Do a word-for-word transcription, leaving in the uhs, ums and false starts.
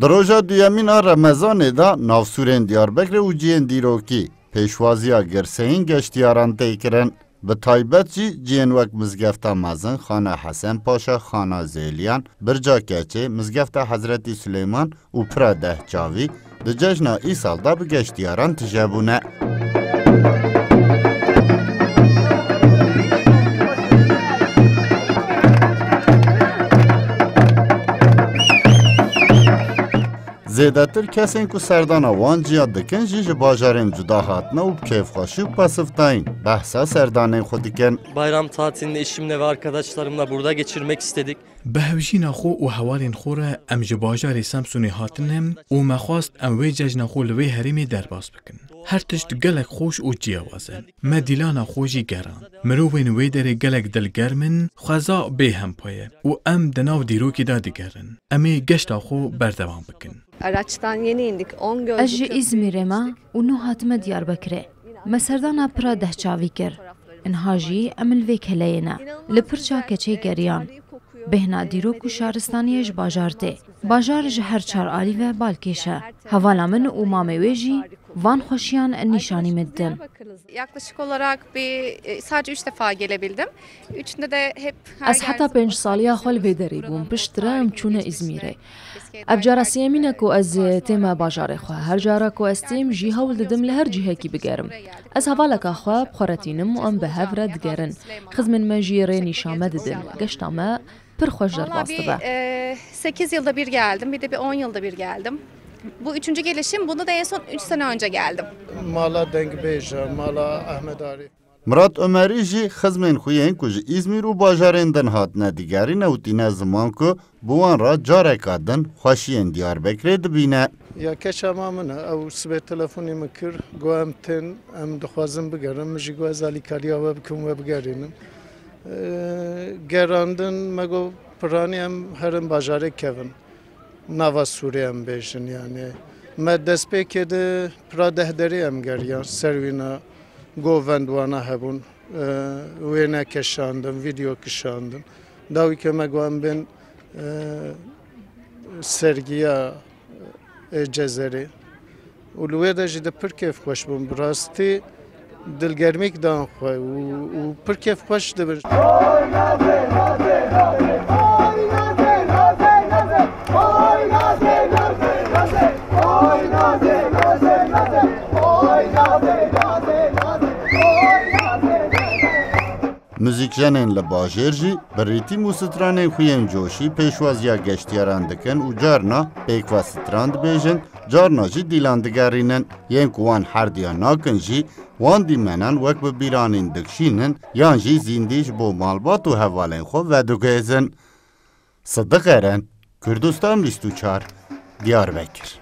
Di roja duyemîn a Remezanê de navsûrên Diyarbekirê û cihên dîrokî pêşwaziya girseyên geştiyaran tê kirin. Bi taybet jî cihên wek Mizgefta Mezin, Xana Hesen Paşa, Xana Zêliyan, Birca Keçê, Mizgefta Hezretî Silêman û Pira Dehçavî di cejna îsal de bi geştiyaran tije bûne. Zêdetir kesên ku serdana wan ciya dikin jî ji bajarên cuda hatine û bi kêfxweşî û pasivtayîn behsa serdanên xwe dikin. Bayram tatilinde eşimle ve arkadaşlarımla burada geçirmek istedik. Bi hevjîna xwe û hevalên xwe re em ji bajarê Samsûnê hatine û me xwest em wê cejna xwe li wê herêmê derbas bikin. Her tişt gelek xweş û ciyawaz e. Me dîlana xwe jî geran. Mirovên wê derê gelek dilgerm in, xweza bêhempa ye û em di nav dîrokê de digerin. Em ê geşta xwe berdewam bikin. Araçtan yeni indik. On gözlük Ez ji köprüyü Îzmîrê me geçtik. Û nû hatime Diyarbekirê. Me serdana Pira Dehçavî kir. Inha jî em li vê keleyê ne. Li Pirca Keçê geriyan. Bêhna dîrok û şaristaniyê ji bajar tê. Bajar ji her çar alî ve balkêş e. Hevala min û mamê wê jî van xweşiyan nîşanî min didin. Yaklaşık olarak bir, e, sadece üç defa gelebildim. Üçünde de hep her Ez heta geldiğim pênc saliya xwe li vê derê bûm, piştre em çûne Îzmîrê. Ev cara sêyemîn e ku ez tême bajarê xwe. Her cara ku ez têm jî hewl didim li her cihekî bigerim. Ez hevaleka xwe bi xwe re tînim û em bi hev re digerin. Xizmên me jî rê nîşan me didin. Geşta me pir xweş Vallahi derbas bir, dibe. E, sekiz yılda bir geldim, bir de bir on yılda bir geldim. Bu üçüncü gelişim, bunu da en son üç sene önce geldim. Mala dengbêj e, mala Ahmed Arif. Mirat Omerî jî xizmên xwe yên ku ji Îzmîr û bajarên din hatine digerîne û tîne ziman ku bi wan re careka din xweşiyên Diyarbekirê dibîne. Ya keça ma min e, ew sibê telefonê min kir, got em tên, em dixwazin bigerin, min jî got ez alîkariya we bikim, we bigerînim. Ee, gerandin, me got piranî em herin bajarê kevin. Nava Sûrê em bêjin, yani. Me destpêkê de pira deh derê em geriyan, ser wîna govend wana hebûn. Ee, wêne keşandin, video kişandin. Dawî ke me got em bên, ee, sergiya, ee, Cezerê. Û li wê de jî de pir kêfxweş bûm. Bi rastî dilgermîk dan xwe û, û pir kêfxweş dibin. Muzîkjenên li bajêr jî bi rîtîm û stranên xwe yên coşî pêşwaziya geştiyaran dikin û carna pêkve stran dibêjin, carna jî dîlan digerînin. Yên ku wan herdiya nakin jî, wan dîmenan wek bi bîranîn dikişînin yan jî zîndî ji bo malbat û hevalên xwe vediguhêzin. Sidiq Eren, Kurdistan bîst û çar, Diyarbekir.